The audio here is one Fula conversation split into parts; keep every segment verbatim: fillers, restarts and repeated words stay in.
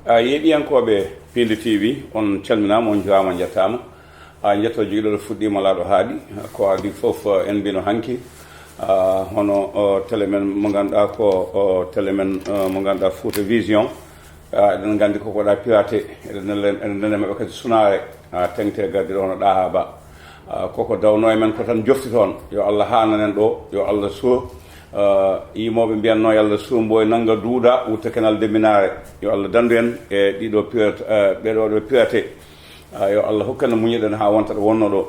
A yeeɓiyankooɓe Piindi T V, on calminaama, on njuuraama, njettaama. A njetto jogiɗo ɗo fuɗɗiima laaɗo haaɗi, ko adii fof, eh, en mbino hanki. Ah, hono, o, télé men mo ngannduɗaa ko, o, télé men, eh, mo ngannduɗaa Fouta Vision. Ah, eɗen nganndi koko waɗa piraté, eɗen nele-, eɗen nele maɓɓe kadi sunaare, ah, teŋte gardiɗo hono Ɗaha Ba. Ah, koko dawno e men ko tan jofti toon. Yo Allah haananen ɗo, yo Allah suur. Ah, yimooɓe mbiyanno yo Allah suur mboy nannga duuda, wutta kenal deminaare. Yo Allah dandu en e ɗiɗo piraté, eh, ɓeɗo ɗo piraté. Ah, yo Allah hokku en no muñiɗen haa wonta ɗo wonno ɗo.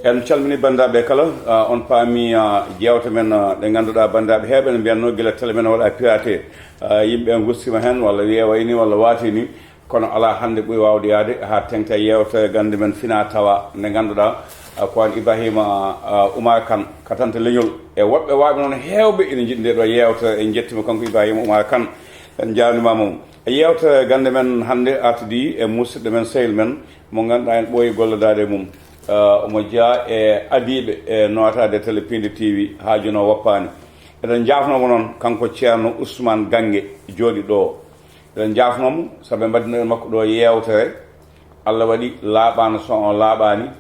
En calmini banndiraaɓe kala, ah, on paami, ah, jeewte men, ah, ɗe ngannduɗaa banndiraaɓe heewɓe ne mbiyanno gila télé men waɗa piraté. Ah, yimɓe ngustiima heen walla wiye wayni walla waatini, kono alaa hannde ɓuri waawde yahde haa teŋta yeewtere gannde men fina tawa nde ngannduɗaa, ah, ko an Ibrahima, ah, Oumar Kane, katante leñol. E woɓɓe waawɓe noon heewɓe ina njiɗi nde ɗo yeewtere, en njettiima kanko Ibrahima Oumar Kane, en njaarniima mo. E yeewtere gannde men hannde artidi e musidɗo men, sehil men, mo ngannduɗaa en ɓooyi gollodaade e mum. Ah, omo jeyaa e adiiɓe e nootaade télé Piindi T V haa jooni o woppaani. Eɗen njaafnoo mo noon, kanko Ceerno Ousmane Gannge jooɗi ɗo. Eɗen njaafnoo mo sabu ɓe mbaɗdino e makko ɗo yeewtere. Allah waɗi laaɓaano, so on laaɓaani,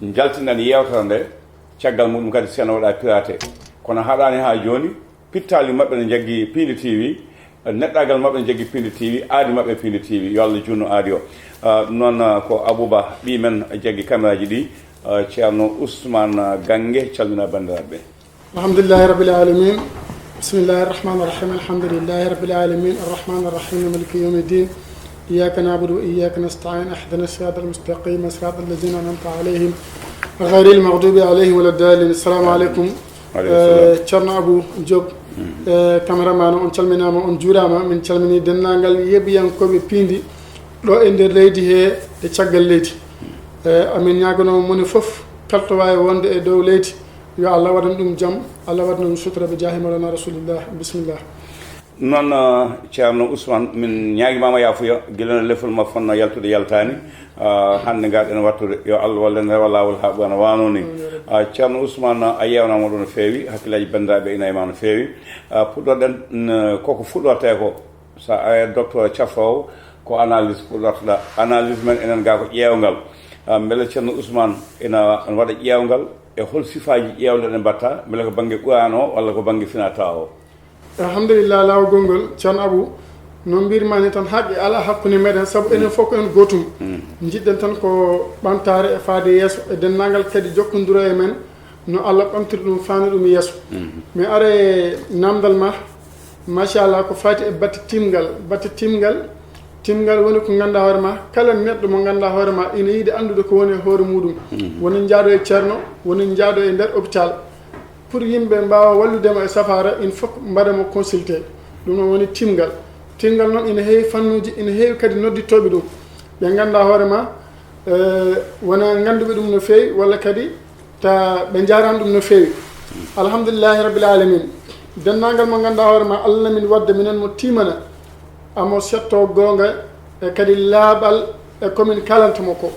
njaltinɗen yeewtere nde, caggal muɗum kadi si en waɗa piraté. Kono haɗaani haa jooni, pittaali maɓɓe ne njaggi Piindi T V, neɗɗaagal maɓɓe ne njaggi Piindi T V, aadi maɓɓe Piindi T V, yo Allah juutnu aadi o. Ah, ɗum noon, ah, ko Abouba, ɓii men, jaggi caméra ji ɗi, ah, Ceerno Ousmane Gannge, calmina banndiraaɓe ɓe. الحمد لله رب العالمين. بسم الله الرحمن الرحيم. الحمد لله رب العالمين. الرحمن الرحيم. مالك يوم الدين. إياك نعبد وإياك نستعين. اهدنا الصراط المستقيم. صراط الذين أنعمت عليهم. غير المغضوب عليهم ولا الضالين. السلام عليكم. Waaleykum salaam. Eh, Ceerno Abou Diop, eh, cameraman, on calminaama, on njuuraama. Min calmini denndaangal yeeɓiyankooɓe Piindi ɗo e nder leydi he e caggal leydi. Eh, amin ñaaganoo moni fof kalto waawi wonde e dow leydi, yo Allah waɗan ɗum jam, Allah waɗan ɗum sutura bi jaahi Mawlana Rasulillah. Bisimillah. Noon, ah, Ceerno Ousmane, min ñaagimaama yaafuya, gila no lefol ma fonnoo yaltude yaltaani, ah, hannde ngarɗen wattude. Yo Allah wallu en rewa laawol haa ɓurana waano ni. Ah, Ceerno Ousmane, a yeewnaama ɗo no feewi, hakkillaaji banndiraaɓe ina e ma no feewi. Ah, puɗɗorɗen, mm, koko fuɗɗortee ko, so a ari docteur cafoowo, ko analyse puɗɗortoɗaa. Analyse men enen ga ko ƴeewngal. Ah, mbele Ceerno Ousmane ina waɗa ƴeewngal e hol sifaaji ƴeewle ɗe mbatta, mbele ko bannge Quraan o walla ko bannge finaa tawa o? Alhamdulillah, laawol gongol, Ceerno Abou, no mbirma ni tan, haqqe alaa hakkunde meɗen, sabu enen fof ko en gootum. Njiɗɗen tan ko ɓamtaare e faade yeeso, e denndaangal kadi jokkondiro e men, no Allah ɓamtiri ɗum, faani ɗum yeeso. Mi ara e namdal ma, machallah, ko faati e batte timgal. Batte timgal, timgal woni ko ngannduɗaa hoore ma, kala neɗɗo mo ngannduɗaa hoore ma, ina yiɗi anndude ko woni e hoore muɗum. Woni njaado e ceerno, woni njaado e nder hôpital. Pour yimɓe mbaawa wallude mo e safaara, il faut mbaɗa mo consulté. Ɗum noon woni timgal. Timgal noon ina heewi fannuuji, ina heewi kadi nodditooɓe ɗum. Ɓe ngannduɗaa hoore ma, eh, wona ngannduɓe ɗum no feewi, walla kadi ta ɓe njaaraani ɗum no feewi. Alhamdulillahi rabbil alamin. Denndaangal mo ngannduɗaa hoore ma, Allah min wadde minen mo tiimana, amo setto goonga e kadi laaɓal e ko min kalanta mo ko.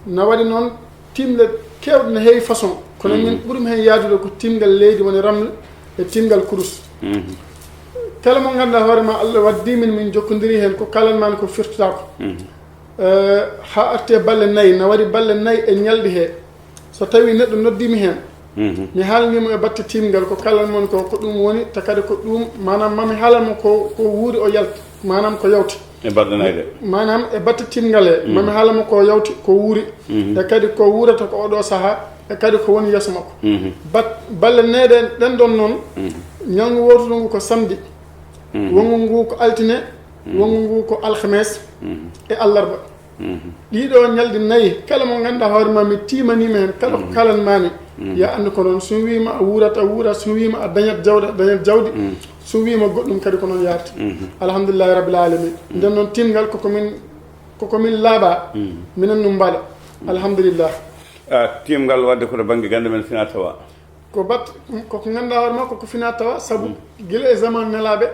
Na waɗi noon, timle keewɗe ne heewi façon, kono min ɓuri mi heen yaadude ko timgal leydi woni ramle e timgal kurus. Kala mo ngannduɗaa hoore ma, Allah waddi min, min jokkondiri heen, ko kalan maan ko firtata ko. Eh, haa arti e balle nayi, na waɗi balle nayi e ñalɗi he. So tawi neɗɗo noddi mi heen, mi haalni mo e batte timgal, ko kalan mon ko, ko ɗum woni, ta kadi ko ɗum, maanaam, mami haalan mo ko, ko wuuri o yalta, maanaam, ko yawti. E batte nayi ɗe. Maanaam, e batte timgal he, mami haalan mo ko yawti, ko wuuri, e kadi ko wuurata ko oɗo saha, e kadi ko woni yeeso makko. Bat-, balle nayi ɗen, ɗen ɗon noon, ñalngu wootuɗo ngu ko samedi, wonngu ngu ko altine, wonngu ngu ko alhames e allarba. Ɗiɗo ñalɗi nayi, kala mo ngannduɗaa hoore ma, mi tiimaniima heen, kala ko kalan maami, ya anndu ko noon. So mi wiima a wuurat, a wuurat. So mi wiima a dañat jawdi, a dañat jawdi. So mi wiima goɗɗum kadi, ko noon yahrata. Alhamdulillahi rabbil alamin. Nden noon, timgal koko min, koko min laaɓa, minen no mbaɗa. Alhamdulillah. Ah, timgal wadde ko to bannge gannde men fina tawa. Ko bat-, ko ko ngannduɗaa hoore ma, ko ko fina tawa, sabu gila e zaman nelaaɓe,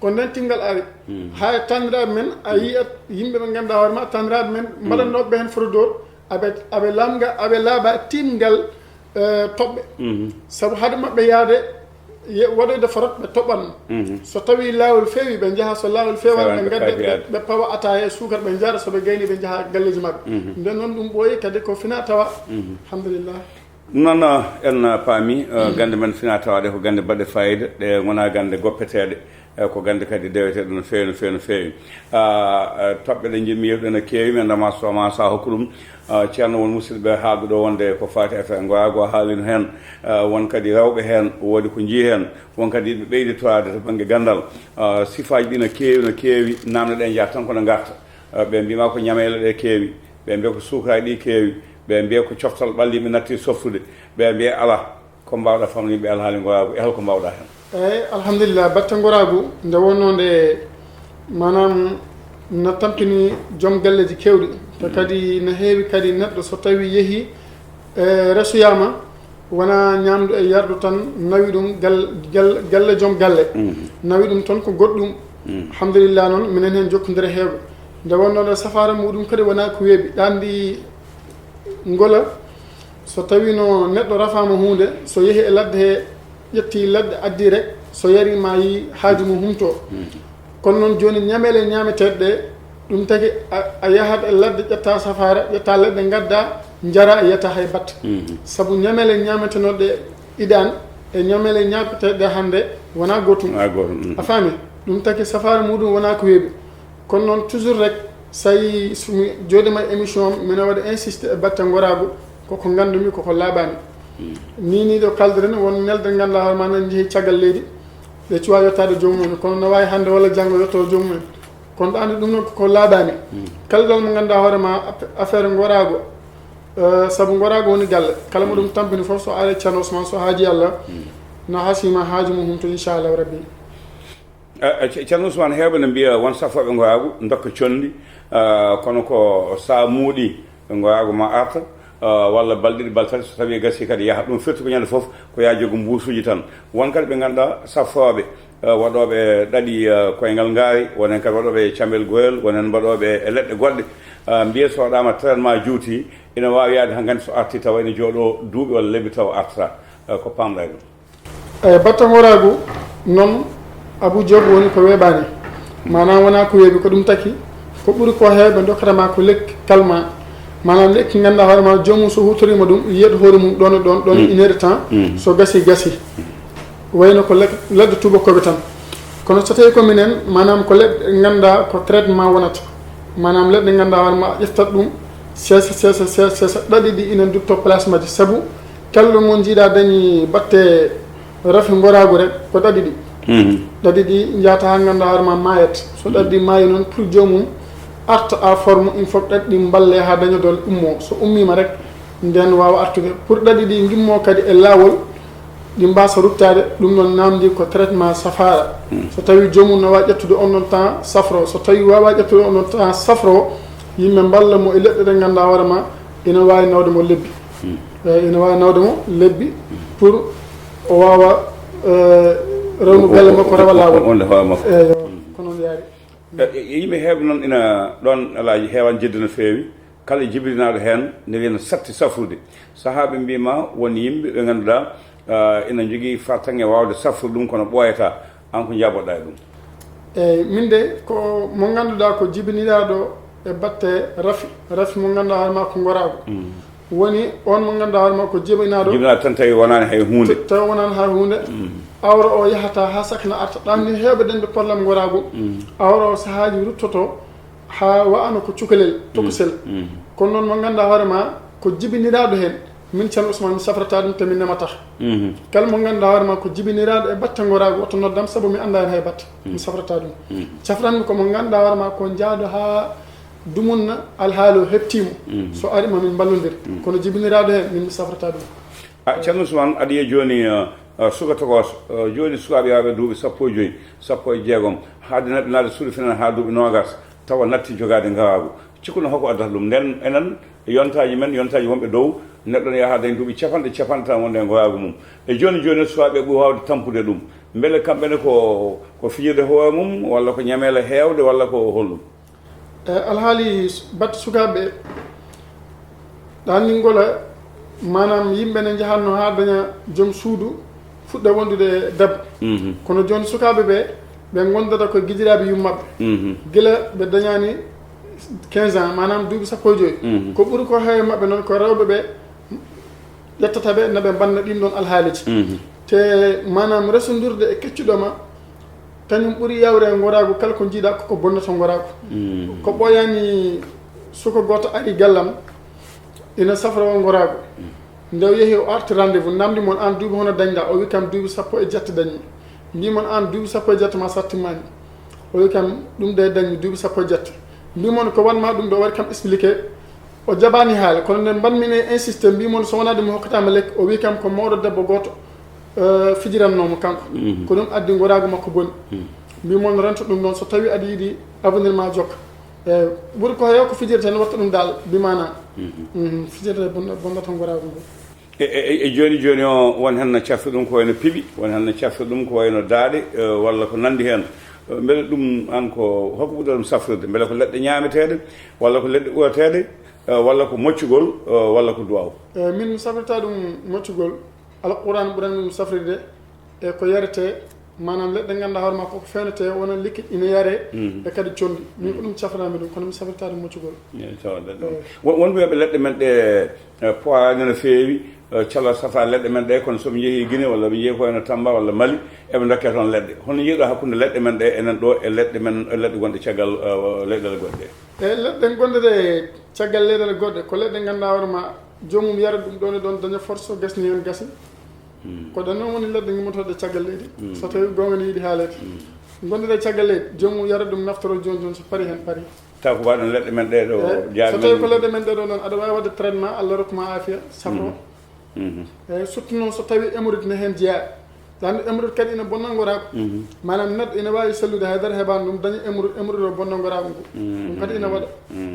ko nden timgal ari. Haa e taaniraaɓe men, a yiyat yimɓe ɓe ngannduɗaa hoore ma, taaniraaɓe men, mbaɗannooɓe ɓe heen photo doo, aɓe, aɓe lamga, aɓe laaɓa timgal, eh, toɓɓe. Sabu hade maɓɓe yahde Ye-, waɗoyde forot, ɓe toɓan. Mhm. So tawii laawol feewi, ɓe njaha, so laawol feewaani, ɓe ngadda, ɓe, ɓe pawa ataaya e suukar, ɓe njara, so ɓe gayni, ɓe njaha galleeji maɓɓe. Mhm. Nden noon, ɗum ɓooyi kadi ko fina tawa. Mhm. Alhamdulillah. Ɗum noon, eh, en, eh, paami, eh, gannde men fina tawa ɗe ko gannde baɗɗe faayiida, ɗe ngonaa gannde goppeteeɗe, eh, ko gannde kadi deweteeɗe no feewi, no feewi, no feewi. Ah, eh, toɓɓe ɗe njiɗmi yeewtude ene keewi, mi anndaa ma so, ma so a hokku ɗum. Ah, ceerno, won musidɓe haalɓe ɗo wonde ko faati e affaire ngoyaagu, a haalino heen, ah, won kadi rewɓe heen, woodi ko njii heen, won kadi yiɗɓe ɓeyditoraade to bannge ganndal. Ah, sifaaji ɗi no keewi, no keewi, naamne ɗe njaha tan ko no ngarta. Ah, ɓe mbiima ko ñameele ɗe keewi, ɓe mbiya ko suukaraaji ɗi keewi, ɓe mbiya ko coftal ɓalli yimɓe natti softude, ɓe mbiya alaa. Ko mbaawɗaa famɗinde yimɓe alhaali ngoyaagu, e hol ko mbaawɗaa heen? Eey, alhamdulillah, batte ngoyaagu, nde wonnoo nde, maanaam, na tampini joom galleeji keewɗi, te kadi na heewi kadi neɗɗo so tawii yehii, e, resoyaama, wonaa ñaamdu e yardu tan nawi ɗum gal-, gal-, galle joom galle. Mhm. Nawi ɗum tan ko goɗɗum. Mhm. Alhamdulillah noon, minen heen jokkondire heewɓe. Nde wonnoo nde safaara muɗum kadi wonaa ko weeɓi. Ɗaanndi ngola, so tawiino neɗɗo rafaama huunde, so yehi e ladde he, ƴetti leɗɗe addi rek, so yari ma yi haaju mum humto. Mhm. Kono noon jooni ñameele ñaameteeɗe ɗe, ɗum tagi a, a yahat e ladde ƴetta safaara, ƴetta leɗɗe ngadda, njara, yetta hay batte. Mhm. Sabu ñameele ñaametenooɗe idan e ñameele ñaameteeɗe hannde wonaa gootum. Wonaa gootum, mhm. A faami? Ɗum tagi safaara muɗum wonaa ko weeɓi. Kono noon toujours rek, so yi-, so mi jooɗiima e émission am, mino waɗa insiste e batte ngoraagu, koko nganndumi, koko laaɓaani. Mm. Nii, nii ɗo kaldiren, won nelɗe ngannduɗaa hoore ma na njehi caggal leydi, ɗe cuwa yottaade joomum en, kono no waawi hannde walla janngo yotto joomum en. Kono ɗaanndi ɗum noon koko laaɓaani. Mm. Kala dal mo ngannduɗaa hoore ma aff-, affaire ngoraagu, eh, sabu ngoraagu woni galle. Kala mo ɗum tampini fof, so ari Ceerno Ousmane, so haaji Allah, mm, na hasima haaju mum humto, inchallahu rabbi. Eh, eh, Ce-, Ceerno Ousmane, heewɓe ne mbiya won safooɓe ngoyaagu ndokka conndi, eh, kono ko so a muuɗii ngoyaagu ma arta, eh, walla balɗe ɗiɗi, balɗe tati, so tawii gasii kadi yaha. Ɗum firti ko ñande fof ko yaa jogo mbuusuuji tan. Won kadi ɓe ngannduɗaa safooɓe, eh, waɗooɓe ɗaɗi, eh, koyngal ngaari, won heen kadi waɗooɓe cammel goyel, won heen mbaɗooɓe e leɗɗe goɗɗe. Eh, mbiya so waɗaama traitement juuti, ina waawi yahde haa nganndi so artii tawa ina jooɗoo duuɓi walla lebbi tawa artataa. Eh, ko paamɗaa e ɗum? Eyi, batte ngoraagu noon, Abou Diop, woni ko weeɓaani. Maanaam wonaa ko weeɓi, ko ɗum taki ko ɓuri ko heewɓe ndokkata ma ko lekki calmant. Maanaam lekki ngannduɗaa hoore ma, joomum so huutoriima ɗum, yiyat hoore mum ɗoon e ɗoon, ɗoon e, mm, une heure de temps. Mm. So gasii, gasii. Wayno ko lek-, leɗɗe tuubakooɓe tan. Kono so tawii ko minen, maanaam ko leɗɗe ngannduɗaa ko traitement wonata. Maanaam leɗɗe ngannduɗaa hoore ma, a ƴeftat ɗum, seesa, seesa, seesa, seesa, ɗaɗi ɗi ina ndutto place majji. Sabu kala mo njiiɗaa dañi batte rafi ngoraagu rek, ko ɗaɗi ɗi. Mhm. Ɗaɗi ɗi njahata haa ngannduɗaa hoore ma maayat. So, mhm, ɗaɗi ɗi maayi noon, pour joomum arta à forme, il faut ɗaɗi ɗi mballe haa dañodol ummoo. So ummiima rek, ndeen waawa artude. Pour ɗaɗi ɗi ngimmoo kadi e laawol, ɗi mbaasa ruttaade, ɗum noon naamndii ko traitement safaara. Hmm. So tawii joomum no waawi ƴettude on ɗon temps safro, so tawii waawaa ƴettude on ɗon temps safro, yimɓe mballa mo e leɗɗe ɗe ngannduɗaa hoore ma, ina waawi nawde mo lebbi. Hmm. Eyi, ina waawi nawde mo lebbi, hmm, pour o waawa, eh, rewnu galle makko, rewa laawol. Wonde hoore makko. Eyi, hmm, ko noon yaari. E, e, yimɓe heewɓe noon ina ɗoon, alaaji, heewaani jidde no feewi. Kala jibinaaɗo heen ne wiya no satti safrude. Sahaaɓe mbii ma won yimɓe ɓe ngannduɗaa, ah, ina njogii fartaŋŋe waawde safrude ɗum, kono ɓooyataa. Aan ko njaabotoɗaa e ɗum? Eey, min de ko mo ngannduɗaa ko jibiniraaɗo e batte rafi, rafi mo ngannduɗaa hoore maa ko ngoraagu. Mm. Woni oon mo ngannduɗaa hoore maa ko jibinaaɗo. Jibinaaɗo tan tawi wonaani hay huunde. Tawi wonaani hay huunde. Mm. Awra o yahata haa sakna arta. Ɗaanni heewɓe dañde problème ngoraagu. Mm. Awra o sahaaji ruttoto. Haa wa'ano ko cukalel, mm, tokosel. Mm. Kono noon mo ngannduɗaa hoore maa ko jibiniraaɗo heen, min Ceerno Ousmane mi safrataa ɗum te mi nemataa. Mhm. Kala mo ngannduɗaa hoore maa ko jibiniraaɗo e batte ngoraagu, oto noddam sabu mi anndaa heen hay batte. Mm. Mi safrataa ɗum. Mm. Safranmi ko mo ngannduɗaa hoore maa ko jaado haa dumunna alhaali o heɓtii mo. Mm. So ari ma min mballondir. Mm. Kono jibiniraaɗo heen min mi safrataa ɗum. Ah, Ceerno Ousmane, aɗa yiya jooni, ah, ah, suka tokooso, ah, jooni sukaaɓe yahooɓe duuɓi sappo e joy, sappo e jeegom, haade naɓinaade suudu finan haa duuɓi noogas, tawa natti jogaade ngoraagu. Cikkuno hoko addata ɗum? Nden enen, yontaaji men, yontaaji wonɓe dow, neɗɗo ne yaha dañ duuɓi capanɗe, capanɗe tan wonde e ngoraagu mum. E jooni jooni sukaaɓe ɓuri waawde tampude ɗum. Mbele kamɓe ne ko, ko fijirde hoore mum, walla ko ñameele heewde, walla ko holɗum? E alhaali s-, batte sukaaɓe ɓe, ɗaanni ngola, maanaam, yimɓe ne njahatno haa daña joom suudu, Fuɗɗa wondude e debbo. Kono jooni sukaaɓe ɓe, ɓe ngondata ko gijiraaɓe yummaɓɓe. Gila ɓe dañaani quinze ans, maanaam duuɓi sappo e joyi. Ko ɓuri ko heewi maɓɓe noon ko rewɓe ɓe ƴettata ɓe, na ɓe mbanna ɗin ɗon alhaaliji. Te maanaam resondirde e keccuɗo ma, kañum ɓuri yawre e ngoraagu kala ko njiiɗa ko ko bonnata ngoraagu. Ko ɓooyaani suka gooto ari gallam, ina safra o ngoraagu. Nde o yehi o arti rendez-vous, namdi mon aan duuɓi hono dañɗa? O wi kam duuɓi sappo e jetti dañmi. Mbi mon aan duuɓi sappo e jetti ma sattimmani. O wi kam ɗum de dañmi duuɓi sappo e jetti. Mbi mon ko wanma ɗum ɗo waɗi kam expliqué. O jaɓaani haala, kono nde mbanmi ne insisté, mbi mon so wonaa ɗum mi hokkataama lekki, o wi kam ko mawɗo debbo gooto, eh, fijirannoo mo kanko. Ko ɗum addi ngoraagu makko boni. Mbi mon rento ɗum ɗon, so tawi aɗa yiɗi avenir ma jokka. Eh, ɓuri ko heew ko fijirde tan watta ɗum dal, bi maana. Mhm, fijirde bonno-, bonnata ngoraagu ngu. E, e, e, e jooni jooni o, won heen no cafri ɗum ko wayno piɓi, won heen no cafri ɗum ko wayno daaɗe, eh, walla ko nanndi heen. Eh, mbele ɗum aan ko, hokko ɓurɗa ɗum safrirde? Mbele ko leɗɗe ñaameteeɗe, walla ko leɗɗe urateeɗe, eh, walla ko moccugol, eh, walla ko duwaaw? Eh, min mi safrata ɗum moccugol. Alquran ɓuran ɗum safrirde e ko yaretee, maanaam leɗɗe ngannduɗaa hoore maa ko ko feewnetee, wona liquide ina yaree, e kadi conndi. Min ko ɗum saframi ɗum, kono mi safrata ɗum moccugol. Eyi, tawa ɗe ɗon. Eyi. Won, won wiyooɓe leɗɗe men ɗe, eh, poids no feewi, eh, cala safa leɗɗe men ɗe, kono so ɓe njehii Gine walla ɓe njehii ko wayno Tamba walla Mali, eɓe ndokke toon leɗɗe. Hono njiiɗaa hakkunde leɗɗe men ɗe enen ɗo e leɗɗe men, leɗɗe gonɗe caggal, eh, leyɗeele goɗɗe ɗe? E leɗɗe gonɗe ɗe caggal leyɗeele goɗɗe, ko leɗɗe ngannduɗaa hoore maa joomum yara ɗum ɗoon e ɗoon, daña force, o gasni heen gasi. Ko ɗon noon woni leɗɗe ngummotooɗe caggal leydi. So tawii goonga ne yiɗi haaleede. Gonduɗe caggal leydi, joomum yara ɗum, naftoro jooni jooni, so parii heen parii. Taw ko waɗno leɗɗe men ɗee ɗo. Eyi, so tawii ko leɗɗe men ɗee ɗo noon, aɗa waawi waɗde traitement, Allah rokku ma aafiya, safro. Eyi, surtout noon so tawii hémorroïde ne heen jeyaa. Tan hémorroïde kadi ina bonna ngoraagu. Maanaam neɗɗo ina waawi sellude hay dara heɓaani ɗum, daña hémorroïde, hémorroïde o bonna ngoraagu ngu. Ɗum kadi ina waɗa.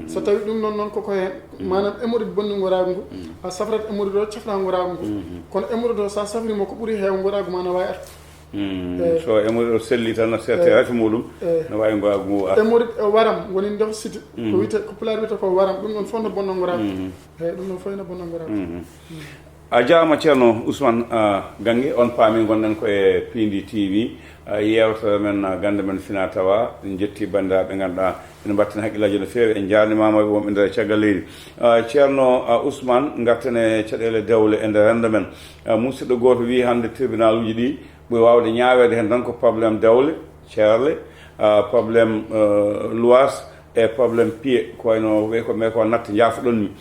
So tawii ɗum noon, noon koko heen, maanaam hémorroïde bonni ngoraagu ngu, a safrat hémorroïde o, cafra ngoraagu ngu. Kono hémorroïde o, so a safrii mo, ko ɓuri heew ngoraagu ma na waawi artude. Eyi. So hémorroïde o selli tan, a serti rafi muɗum, eyi, no waawi ngoraagu ngu artude. Hémorroïde e waram woni ndof siti. Ko wiyte, ko pulaar wiyta ko waram, ɗum ɗon fof no bonna ngoraagu. Eyi, ɗum ɗon fof ina bonna ngoraagu. A jaaraama Ceerno Ousmane, ah, Gange, on paami ngonɗen ko e Piindi T V, ah, yeewtere men, ah, gannde men fina tawa. En njetti banndiraaɓe ɓe ngannduɗaa ene mbattini hakkillaaji no feewi. En njaarnimaama wonɓe nder caggal leydi. Ah, Ceerno, ah, Ousmane, ngarten e caɗeele dewle e nder renndo men. Ah, musidɗo gooto wii hannde tribunal uji ɗi ɓuri waawde ñaaweede heen tan ko problème dewle, ceerle, ah, problème, eh, luwaas e problème piye, ko wayno ɓe ko, ɓe ko natta, njaafoɗon mi.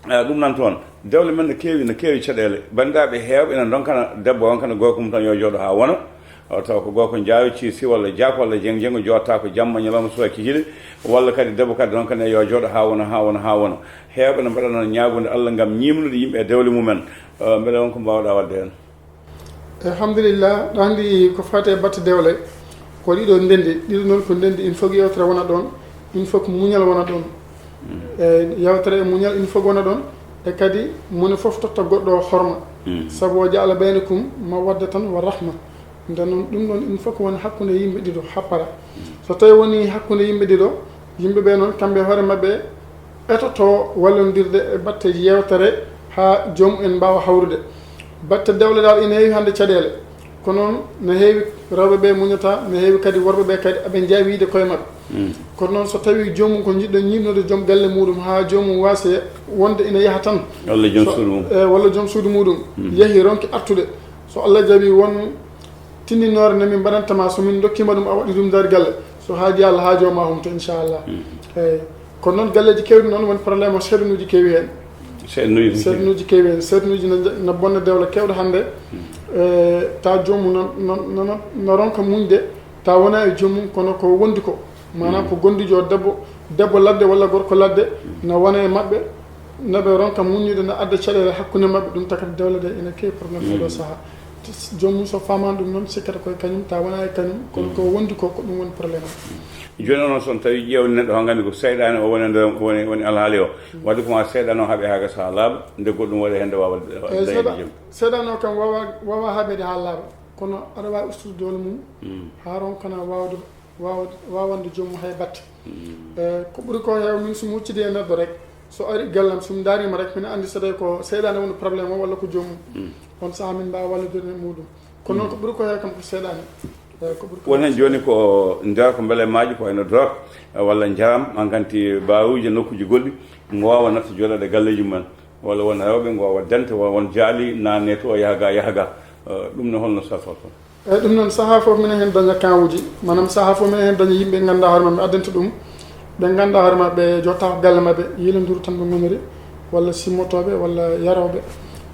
Eh, ɗum nan toon, dewle men no keewi, no keewi caɗeele. Banndiraaɓe heewɓe ina ndonkana debbo, ronkana gorko mum tan yo jooɗo haa wona. O tawa ko gorko njaawi ciisi walla jaako walla jeng jeng, o jooɗata ko jamma ñalawma suwa kikiɗe, walla kadi debbo kadi ronkana yo jooɗo haa wona, haa wona, haa wona. Heewɓe no mbaɗa noon ñaagude Allah ngam ñiimnude yimɓe e dewle mumen. Eh, mbele won ko mbaawɗaa waɗde heen? Alhamdulillah, ɗo anndi ko faati e batte dewle, ko ɗiɗo ndenndi, ɗiɗo noon ko ndenndi, il faut que yewtere wona ɗoon, il faut que muñal wona ɗoon. E yewtere e muñal, il faut que wona ɗoon, e kadi moni fof totta goɗɗo o horma. Sabu wa ja'ala baynakum mawaddatan wa rahma. Nden noon, ɗum ɗoon, il faut que wona hakkunde yimɓe ɗiɗo, happara. So tawii woni hakkunde yimɓe ɗiɗo, yimɓe ɓe noon, kamɓe hoore maɓɓe, etoto wallondirde e batte yewtere haa joomum en mbaawa hawrude. Batte dewle dal ina heewi hannde caɗeele, kono noon no heewi rewɓe ɓe muñata, no heewi kadi worɓe ɓe kadi aɓe njaawi yiide koye maɓɓe. Kono noon so tawii joomum ko jiɗɗo ñiiɓnude joom galle muɗum haa joomum waasi wonde ina yaha tan. Walla joom suudu mum. E, walla joom suudu muɗum. Yehi ronki artude. So Allah jaɓi won tinndinoore nde min mbaɗanta ma, so min ndokkiima ɗum, a waɗi ɗum nder galle, so haaji Allah haajo ma humto, inchallah. Eyi. Kono noon galleeji keewɗi noon woni problème o, seedanuuji keewi heen. Seedanuuji. Seedanuuji keewi heen. Seedanuuji no nja-, no bonna dewle keewɗe hannde. E, tawa joomum no, no, no, no, no ronka muñde, tawa wonaa e joomum, kono ko wondi ko. Maanaam ko gondiijo debbo, debbo ladde walla gorko ladde, no wona e maɓɓe, no ɓe ronka muññude, no adda caɗeele hakkunde maɓɓe, ɗum takata dewle ɗe ina keewi problème oɗo sahaa. Joomum so faamaani ɗum noon, sikkata koye kañum, tawa wonaa e kañum, kono ko wondi ko, ko ɗum woni problème o. Jooni o noon, so on tawi ƴeewni neɗɗo, haa nganndi ko seyɗaane o woni nder, woni, woni alhaali o. Waɗde ko ma seyɗaane o haaɓe haa gasa haa laaɓa, nde goɗɗum waɗe heen nde waawa dañde joom. Seyɗaane o kam waawa, waawa haaɓeede haa laaɓa, kono aɗa waawi ustude doole mum, haa ronkana waawde waawa-, waawande joomum hay batte. E, ko ɓuri ko heew min so mi huccidi e neɗɗo rek, so ari gallam, so mi ndaariima rek, mino anndi so tawi ko seyɗaane woni problème o walla ko joomum. On sahaa min mbaawa wallidude e muɗum. Kono noon ko ɓuri ko heewi kam ko seeɗaani. Eeyi, ko ɓuri ko won heen jooni ko nder ko mbele maaji ko wayno drogue, eh, walla njaram, en kanti baawuuje nokkuuji goɗɗi, ngo waawa natta jooɗaade galleeji mumen, walla won rewɓe ngo waawa dente, won, won jaali naanne to, yaha ga, yaha ga. Eh, ɗum ne holno safrata? Eeyi, ɗum noon sahaa fof minen heen daña kawuuji, maanaam sahaa fof minen heen daña yimɓe ngannduɗaa hoore maɓɓe addanta ɗum, ɓe ngannduɗaa hoore maɓɓe jottaako galle maɓɓe, yiilondiru tan ɓe ngoniri, walla simmotooɓe, walla yarooɓe.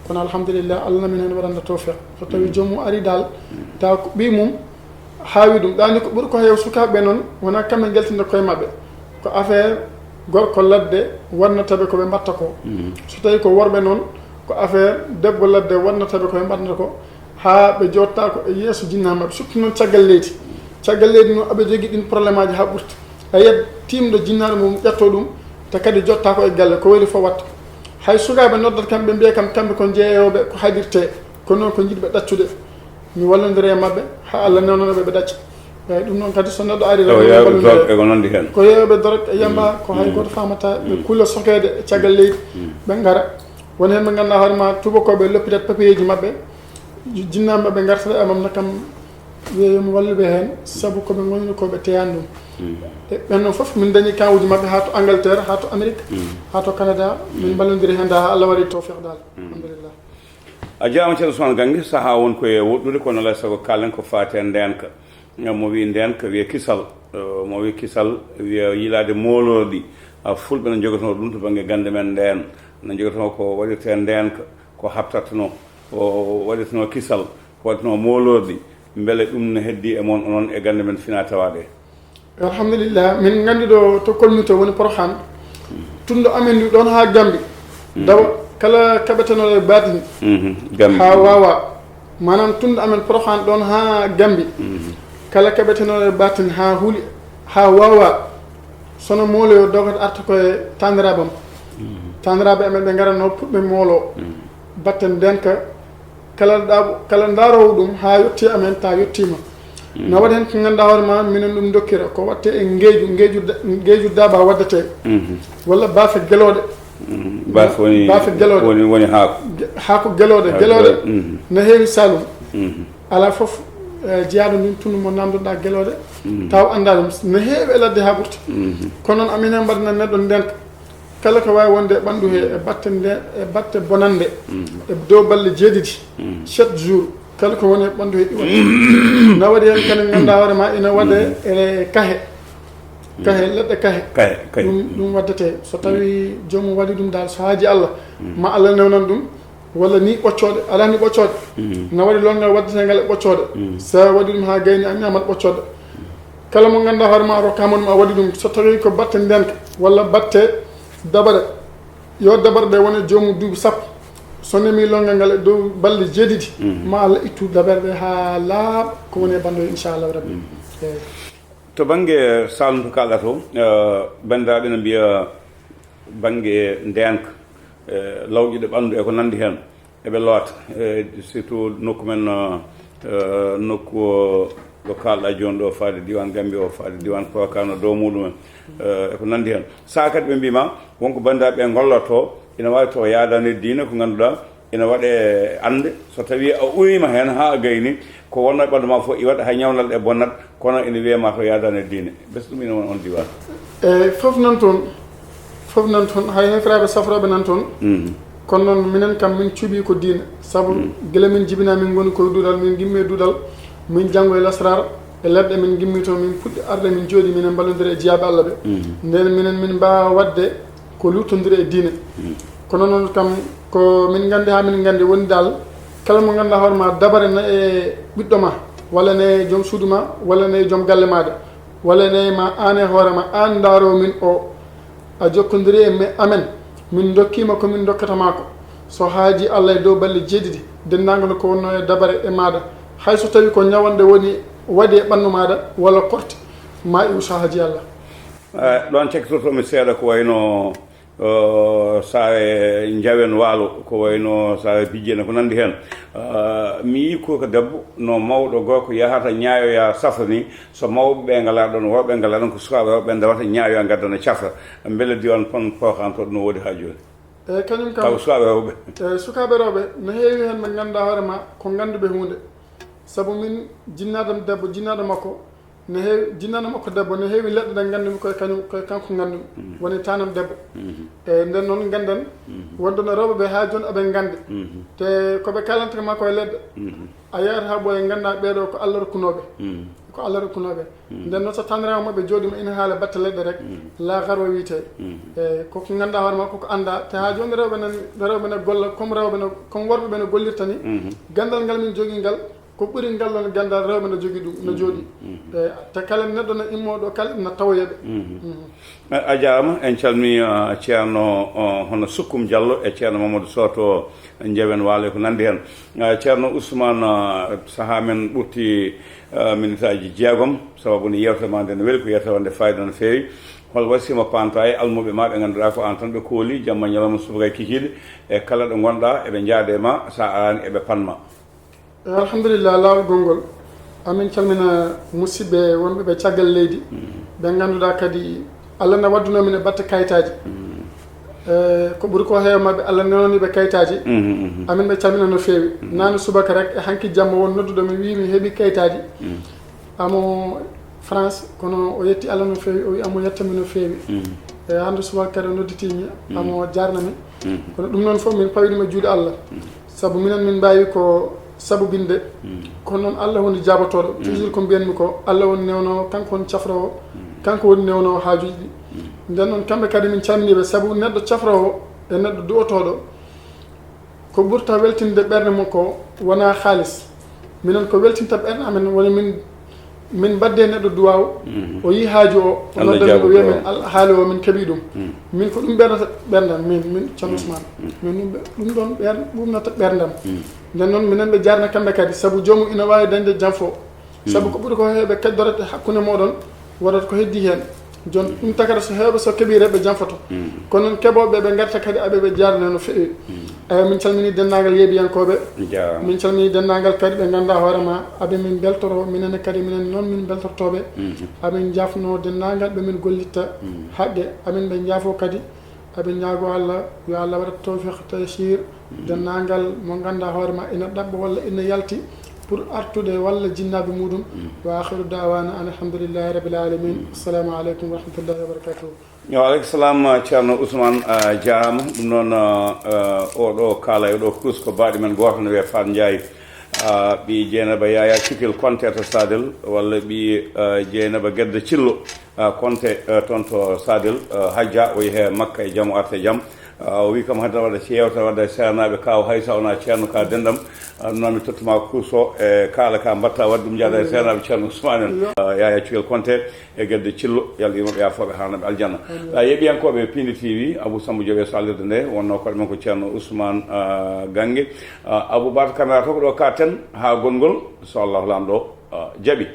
Kono alhamdulillah, Allah na min heen waɗanda tawfiq. So tawi joomum ari dal, tawa ko ɓiy mum haawi ɗum. Ɗaani ko ɓuri ko heew sukaaɓe noon, wonaa kamɓe njaltinta koye maɓɓe. Ko affaire gorko ladde wonnata ɓe ko ɓe mbaɗta ko. So tawi ko worɓe noon, ko affaire debbo ladde wonnata ɓe ko ɓe mbaɗata ko, haa ɓe jotta ko e yeeso jinnaa maɓɓe, surtout noon caggal leydi. Caggal leydi noon, aɓe jogii ɗin problème aji haa ɓurti. A yiyat tiimɗo jinnaaɗo mum ƴetto ɗum, te kadi jotta ko e galle, ko weli fof watta. Hay sukaaɓe noddat kam, ɓe mbiya kam, kamɓe ko jeeyooɓe ko haɗirte, kono noon ko jiɗɓe ɗaccude. Mi wallondira e maɓɓe, haa Allah newnana ɓe, ɓe ɗacca. Eeyi, ɗum noon kadi so neɗɗo ari, tawa yeeyooɓe drogue e ko nanndi heen. Ko yeeyooɓe drogue e yamba, ko hay gooto faamata, ɓe kuula sokeede e caggal leydi, ɓe ngara. Won heen ɓe ngannduɗaa hoore ma, tubakooɓe loppitat papiyeeji maɓɓe, jinnaaɓe maɓɓe ngartata e mam na kam, wiya yo mi wallu ɓe heen, sabu ko ɓe ngoniri ko ɓe teyaani ɗum. E ɓen noon fof, min dañi kawuuji maɓɓe haa to Angleterre, haa to Amérique, haa to Canada, min mballondiri heen haa Allah waɗi tawfiq dal. Alhamdulillah. A jaaraama, ceerno Ousmane Gannge. Sahaa won ko e woɗɗude, kono alaa e sago kaalen ko faati e ndeenka. Mo wii ndeenka, wiya kisal. Eh, mo wii kisal, wiya yiilaade moolorɗi. A, Fulɓe no njogotonoo ɗum to bannge gannde men ndeen, no njogotonoo ko waɗirtee ndeenka, ko haɓtatnoo, o waɗirtnoo kisal, ko waɗirtnoo moolorɗi. Mbele ɗum no heddii e mon onon e gannde men finaa tawaa ɗee? Alhamdulillah, min nganndi ɗo to kolmi to woni Porokhane. Tunɗo amen ndu ɗoon haa Gambi. Dawa kala kaɓetenooɗo e baatin haa waawa. Maanaam tunɗo amen Porokhane ɗoon haa Gambi. Kala kaɓetenooɗo e baatin haa huuli, haa waawa. Sono mooloyo dogata arta ko e taaniraaɓe am. Taaniraaɓe amen ɓe ngaratnoo puɗɓe moolo. Batten ndeenka. Kala ɗaaɓo, kala ndaaroowo ɗum haa yotti amen, ta yottiima. Na waɗi heen ko ngannduɗaa hoore ma, minen ɗum dokkira. Ko waɗte e ngeeju, ngeeju da-, ngeeju daaba waddete. Walla baafe gelooɗe. Baafe woni, baafe gelooɗe. Woni, woni haako. Ge-, haako gelooɗe, haako gelooɗe. Gelooɗe. Na heewi Saalum. Alaa fof, eh, jeyaaɗo ndin tundu mo namdoɗaa gelooɗe, taw anndaa ɗum. Na heewi e ladde haa ɓurti. Kono noon, amin heen mbaɗana neɗɗo ndeenka. Kala ko waawi wonde e ɓanndu he, e batte nde, e batte bonannde, e dow balɗe jeeɗiɗi, sept jours, kala ko woni e ɓanndu he iwat. Na waɗi heen kadi ngannduɗaa hoore ma ina waɗe e kahe. Kahe, leɗɗe kahe. Kahe, kahe. Ɗum, ɗum waddete. So tawi joomum waɗi ɗum dal, so haaji Allah, ma Allah newnan ɗum, walla ni ɓoccooɗe, alaa ni ɓoccooɗe. Na waɗi lonngal waddeteengal e ɓoccooɗe. So waɗi ɗum haa gayni, a ñaamat ɓoccooɗe. Kala mo ngannduɗaa hoore ma a rokkaama ɗum, a waɗi ɗum, so tawi ko batte ndeenka walla batte dabare, yo dabare ɗe wone joomum duuɓi sappo. So nemi lonngal ngal e dow balɗe jeeɗiɗi, ma Allah ittu dabare ɗe haa laaɓa ko woni e banndo, inchallahu rabbi. Eeyi. To bannge Saalum to kaalɗaa to, eh, banndiraaɓe no mbiya bannge ndeenka, eh, lawƴude ɓanndu e ko nanndi heen, eɓe loota, eh, surtout nokku men, eh, nokku o ɗo kaalɗaa jooni ɗo, faade diiwaan Gammbi o, faade diiwaan Porokhane o, dow muɗum en, eh, e ko nanndi heen. Sahaa kadi ɓe mbiima won ko banndiraaɓe ɓe ngollotoo, ina waawi tawa yaadaani e diine, ko ngannduɗaa ina waɗe annde, so tawii a uwiima heen haa a gayni, ko wonnoo e ɓanndu maa fof iwat, hay ñawnal ɗe bonnat, kono ina wiyee ma to yaadaani e diine. Bes ɗum ina won oon diiwaan. Eeyi, fof nan toon, fof nan toon, hay heferaaɓe safrooɓe nan toon. Kono noon, minen kam, min cuɓii ko diine. Sabu gila min jibinaa, min ngoni koye duɗal, min ngimmi e duɗal, min janngo e lasraar, e leɗɗe min ngimmi toon, min puɗɗi arde, min jooɗii, minen mballondira e jiyaaɓe Allah ɓe. Ndeen minen, min mbaawa waɗde ko luuttondira e diine. Kono noon kam, ko min nganndi haa min nganndi woni dal, kala mo ngannduɗaa hoore ma dabare na e ɓiɗɗo ma, walla na e joom suudu ma, walla na e joom galle maaɗa, walla na e ma aan e hoore ma, aan ndaaroo min o, a jokkondiri e me-, amen, min ndokkiima ko min ndokkata ma ko. So haajii Allah e dow balɗe jeeɗiɗi, denndaangal ko wonnoo e dabare e maaɗa, hay so tawii ko ñawanɗe woni waɗi e ɓanndu maaɗa, walla korte, ma iwu so haajii Allah. Eh, ɗoon cakkitortoo-mi seeɗa ko wayno, eh, saare Njawen Waalo, ko wayno saare Bijjene, ko nanndi heen. Eh, mi yii ko debbo no mawɗo gorko yahata ñaayoya safra ni, so mawɓe ɓe ngalaa ɗoon, worɓe ngalaa ɗoon, ko sukaaɓe rewɓe ndewata ñaayoya ngaddana cafra. Mbele diiwaan Porokhane to no woodi haa jooni? Eeyi, kañum kam. Taw sukaaɓe rewɓe. Eeyi, sukaaɓe rewɓe, no heewi heen ɓe ngannduɗaa hoore ma ko ngannduɓe huunde. Sabu min, jinnaɗam debbo, jinnaɗo makko, ne heewi, jinnaɗo makko debbo, ne heewi leɗɗe ɗe nganndumi koye kañum, koye kanko nganndumi. Woni tanam debbo. E nden noon ngannden, wonde no rewɓe ɓe haa jooni aɓe nganndi. Te ko ɓe kalanta ma koye leɗɗe. A yahat haa ɓooya ngannda ɓeeɗo ko Allah rokkunooɓe. Ko Allah rokkunooɓe. Nden noon so taniraama maɓɓe jooɗima ina haala batte leɗɗe rek, la garwa wiyetee. E koko ngannda hoore ma, koko annda. Te haa jooni rewɓe nan, rewɓe ne golla, comme rewɓe ne, comme worɓe ɓe no gollirta ni. Ganndal ngal min jogii ngal, ko ɓuri ngal ɗon ganndal rewɓe no jogii ɗum, no jooɗi. E te kala neɗɗo no immoo ɗo, kala ina tawoya ɓe. A jaaraama, en calmii, ah, Ceerno, oh, hono Sukkum Diallo e Ceerno Mamadou Soto Njawen Waalo e ko nanndi heen. Ah, Ceerno Ousmane, ah, sahaa men ɓurti, ah, minitaaji jeegom, sababu nde yeewtere ma nde no weli, ko yeewtere wonde faayiida no feewi. Hol wasiyama paanta e almuɓe ma ɓe ngannduɗaa ko aan tan ɓe kooli, jamma ñalawma, subaka e kikiiɗe, e kala ɗo ngonɗaa, eɓe njaade ma, so a araani, eɓe pan ma. Alhamdulillah, laawol gonngol. Amin calmina musidɓe wonɓe ɓe caggal leydi, ɓe ngannduɗaa kadi Allah na waddunoo min e batte kayitaaji. E ko ɓuri ko heewa maɓɓe, Allah newani ɓe kayitaaji. Amin ɓe calmina no feewi. Naane subaka rek e hanki jamma won nodduɗo mi, wii mi heɓi kayitaaji. Amo France, kono o yetti Allah no feewi, o wi amo yettami no feewi. E hannde subaka kadi o nodditiimi, amo jaarnami. Kono ɗum noon fof min pawi ɗum e juuɗe Allah. Sabu minen min mbaawi ko sabubinde. Kono noon Allah woni jaabotooɗo. Toujours ko mbiyanmi ko, Allah woni newno, kanko woni cafroowo, kanko woni newno haajuuji ɗi. Nden noon kamɓe kadi min calminiiɓe, sabu neɗɗo cafroowo e neɗɗo du'otooɗo, ko ɓurta weltinde ɓernde mum ko wonaa haalis. Minen ko weltinta ɓernde amen woni min, min mbaddee neɗɗo duwaaw, o yii haaju o, o nodda min, o wiya min, "Al-, haali o min keɓii ɗum." Min ko ɗum ɓernata ɓerndam, min, min Ceerno Ousmane. Min ɗum ɓe-, ɗum ɗoon ɓer-, ɓurnata ɓerndam. Nden noon minen ɓe jaarna kamɓe kadi, sabu joomum ina waawi dañde janfo. Sabu ko ɓuri ko heewɓe keddorata hakkunde mooɗon, waɗata ko heddii heen. Jooni ɗum takata so heewɓe so keɓii rek ɓe janfoto. Kono noon keɓooɓe ɓe ngarta kadi aɓe ɓe jaarna no feewi. Eyi, min calminii denndaangal yeebiyankooɓe. Jaaraama. Min calminii denndaangal kadi ɓe ngannduɗaa hoore ma, aɓe min mbeltoro, minen kadi minen noon min mbeltortooɓe. Amin njaafnoo denndaangal ɓe min gollitta haqqe. Amin ɓe njaafoo kadi, aɓe ñaagoo Allah, yo Allah waɗat tawfiq, taysir, denndaangal mo ngannduɗaa hoore ma ina ɗaɓɓa walla ina yalti pour artude walla jinnaaɓe muɗum. Wa akhiru da'wana an alhamdulillahi rabbil alamin. Assalamu aleykum wa rahmatullahi wa barakatuh. Yo, aleykum salam, Ceerno Ousmane, ah, jaaraama. Ɗum noon, ah, ah, oɗo kaala e oɗo kurus ko baaɗi men gooto no wiyee Faat Njaay, ah, ɓii Jeynaba Yaya Cukel Konte to Sadel, walla ɓii, ah, Jeynaba Gedda Cillo, ah, Konte, ah, toon to Sadel, ah, Hajja, o yehi Makka e jam, o arta e jam. Ah, o wii kam hannde waɗa ci yewtere, waɗa e seenaaɓe ka o hay so wonaa ceerno ka denndam. Ah, ɗum noon mi tottuma kurus o e kaala ka mbaɗta waɗde ɗum, njaada e seenaaɓe Ceerno Ousmane en. Ah, Yaya Cukel Konte e Gedde Cillo, yo Allah yurmo ɓe, yaafoo ɓe, haarana ɓe aljanna. Ah, yeeɓiyankooɓe Pindi T V, Abou Samba Diop e so allirde nde, wonnoo koɗo men ko Ceerno Ousmane, ah, Gange. Ah, Abou Bata caméra to ko ɗo ka ten haa gonngol, so Allah Laamɗo, ah, jaɓi.